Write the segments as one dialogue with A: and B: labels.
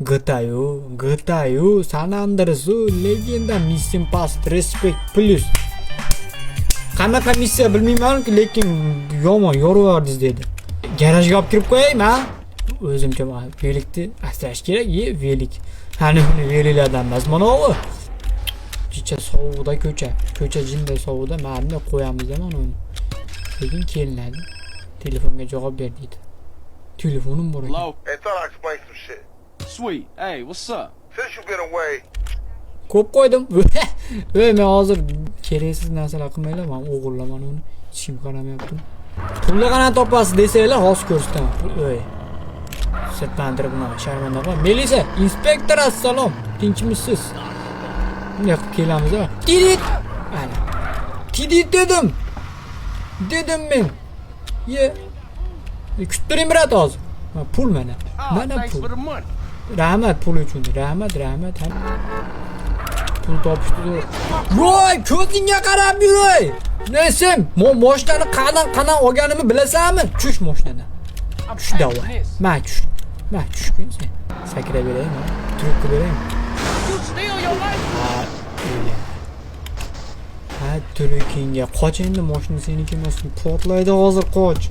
A: GTA'yu, GTA'yu, San Andreas'u, legenda, Mission Pass, Respect Plus. Qanaqa missiya bilmayman, lekin yomon yoruvardingiz dedi. Garajga olib kirib qo'yaymi, ha? O'zimcha velikni asrash kerak, ye velik. Hani buni veliklardan emas mana u. Jicha sovuqda ko'cha, ko'cha jinday sovuqda mana bunday qo'yamiz mana uni. Lekin kelinadi. Telefonga javob ber deydi. Telefonim bor ekan.
B: Hello?
C: Hey, thought I'd explain some shit.
B: Sweet. Hey, what's up?
C: Since you've been away,
A: Ko'p qo'ydim. Ey, men hozir keraksiz narsalar qilmanglar, men o'g'irlaman uni. Hech kim qaramayapti. Pulni qanaqa topasiz desanglar, hozir ko'rsataman. Ey. Sirtlantirib bunaqa sharmanda qilma. Melisa, inspektor, assalom. Tinchmisiz? Bunday qilib kelamiz, a? Tidit. Ana. Tidit dedim. Dedim men. Ye. Kutib turing, брат, hozir. Ha, pul mana.
B: Oh,
A: Mana
B: thanks
A: pul.
B: for the money.
A: Rahmat pul uchun. Rahmat, rahmat. Pul topishdi zo'r. Voy, ko'zingga qarab yuray. Nesim, moshinani qanadan qanadan olganimni bilasanmi? Tush moshinadan.
B: I'm
A: Tush
B: packing
A: davay.
B: this.
A: Ma tush. Ma tushgin sen. Sakrab beraymi? Truk qilib beraymi?
B: You steal your life?
A: Ha, o'yla. Ha, trukingga qoch endi, moshina seniki emas. Portlaydi hozir, qoch.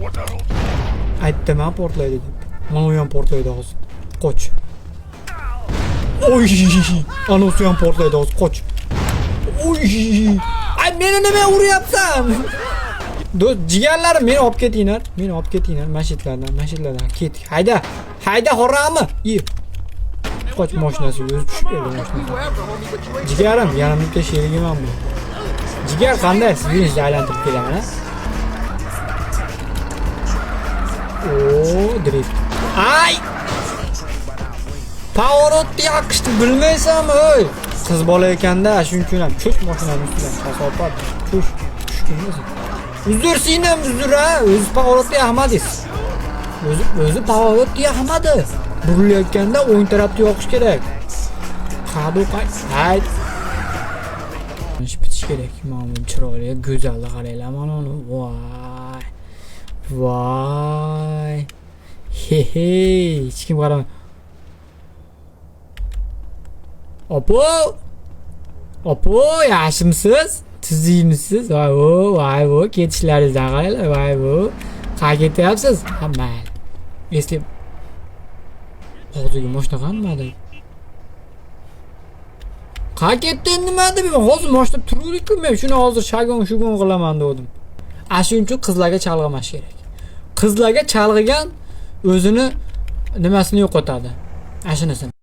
A: Aytdim, ha, portlaydi deb. Mana u ham portlaydi hozir. Qoch. Oy! Anavisi ham portlaydi hozir, qoch. Oy! Ay, meni nima uryapsan? Do'st, jigarlarim, meni olib ketinglar. Meni olib ketinglar masjidlardan, masjidlardan ketdik. Hayda. Hayda horami. Ye. Qoch, mashinasiga o'zi tushib keldi mashinasi. Jigarim, yana bitta sherigim ham bu. Jigar qanday? Sizni aylantirib kelaman, ha? O, drift. Ay! Поворот ni yoqishni bilmaysanmi, ey? Qiz bola ekanda, shuning uchun ham cho'ch mashinani ustidan kasofat. Cho'ch tushgunmisan? Uzr singlim, uzr, ha. O'zi поворот ni yoqmadingiz. O'zi поворот ni yoqmadi. Burilayotganda o'ng tarafni yoqish kerak. Qadu qay. Hay. Ish bitish kerak. Mana bu chiroyli, go'zalni qaranglar mana uni. Voy. Voy. He he, hech kim qaramay. Opo! Opo, yaxshimisiz? Tuzukmisiz? Voy vo, voy vo, ketishlaringizdan qaranglar, voy vo. Qayerga ketyapsiz? Ha, mayli. Eslab hozirgi mashina qanmadi? Qayerga ketdi nima deb hozir mashina turuvdik-ku, men shuni hozir shagon shugon qilaman dedim. Ana shuning uchun qizlarga chalg'imash kerak. Qizlarga chalg'igan o'zini nimasini yo'qotadi. Ana shunisini.